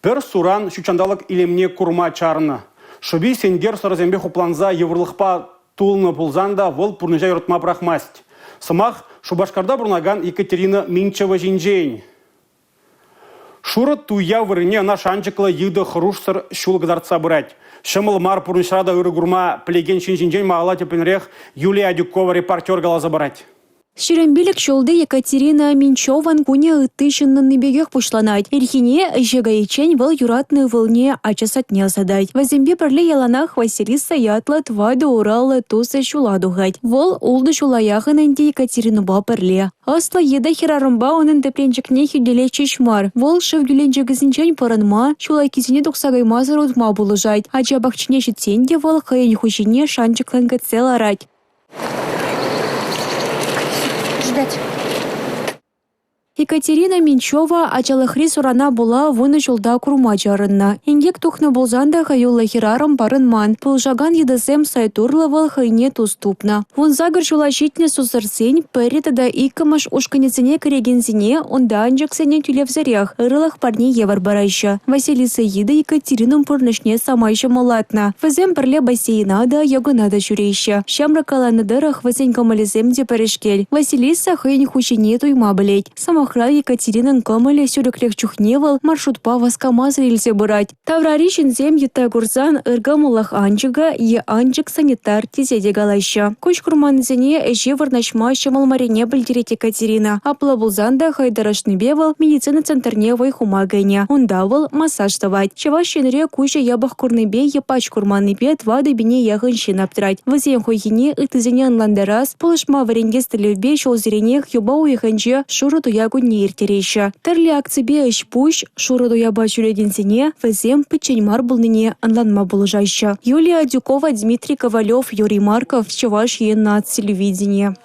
Пӗр суран ҫут ҫанталӑк илемне курма чарнӑ. Шӑпи сенкер сӑрӑсемпе хупланса йывӑрлӑхпа тулнӑ пулсан та вӑл пурнӑҫа юратма пӑрахмасть. Сӑмах Шупашкарта пурӑнакан Екатерина Минчева ҫинчен. Шурӑ туя вырӑнне ӑна шанчӑклӑ йытӑ хӑрушсӑр ҫул кӑтартса пырать. Ҫӑмӑл мар пурнӑҫра та ырӑ курма пӗлекен ҫын ҫинчен малалла тӗплӗнрех Юлия Адюкова репортер каласа парать. 25 ҫулти Екатерина Минчеван кунӗ ытти ҫыннӑнни пекех пуҫланать. Ирхине ӗҫе кайиччен вӑл юратнӑ ывӑлне ача садне ӑсатать. Вӗсемпе пӗрле яланах Василиса ятлӑ тӑватӑ ураллӑ тусӗ ҫула тухать. Вӑл ултӑ ҫула яхӑн ӗнтӗ Екатеринӑпа пӗрле. Ӑслӑ йытӑ хӗрарӑмпа унӑн тӗпренчӗкне хӳтӗлет ҫеҫ мар, вӑл шыв кӳлленчӗкӗсенчен пӑрӑнма, ҫул айккисене тухса каймасӑр утма пулӑшать. Ача пахчине ҫитсен те вӑл хӑйӗн хуҫине шанчӑклӑн кӗтсе ларать. Ждать. Екатерина Меньшова ачалӑхри сурана пула вунӑ ҫулта курма чарӑннӑ. Инкек тухнӑ пулсан та хӑюллӑ хӗрарӑм парӑнман. Пулӑшакан йытӑсем сайт урлӑ вӑл хӑйне тус тупнӑ. 18 ҫула ҫитнӗ сусӑрсен пӗрре тата иккӗмӗш ушкӑнӗсене кӗрекенсене унта анчӑксене тӳлевсӗрех ырӑлӑх парни евӗр параҫҫӗ. Василиса йытӑ Екатеринӑн пурнӑҫне самай ҫӑмӑллатнӑ. Вӗсем пӗрле бассейна та, йогӑна та ҫӳреҫҫӗ. Ҫамрӑк каланӑ тӑрӑх, вӗсен кӑмӑлӗсем те пӗрешкел. Василиса хӑйӗн хуҫине туйма пӗлет. Сӑмахран, Екатеринӑн кӑмӑлӗ сӳрӗкрех чухне вӑл маршрутпа васкамасӑр илсе пырать. Таврари ҫынсем йытта курсан ыркӑмӑллӑх анчӑкӗ е анчӑк санитар тесе те калаҫҫӗ. Куҫ курманнисене ӗҫе вырнаҫма ҫӑмӑл маррине пӗлтерет Екатерина. Апла пулсан та хӑй тӑрӑшнипе вӑл медицина центрне вӑй хума кӗнӗ. Унта вӑл массаж тӑвать. Чӑваш Енре куҫӗ япӑх курнипе е пач курманнипе 4 пине яхӑн ҫын аптрать. Вӗсен хуйхине ыттисене ӑнлантарас, пулӑшма вӗрентес тӗллевпе ҫулсеренех юпа уйӑхӗнче шурӑ туя кунне ирттереҫҫӗ. Тӗрлӗ акципе ӗҫ-пуҫ Шурӑ туяпа ҫӳрекенсене вӗсем пӗччен мар пулнине ӑнланма пулӑшаҫҫӗ. Юлия Адюкова, Дмитрий Ковалев, Юрий Марков, Чӑваш Ен наци телевиденийӗ.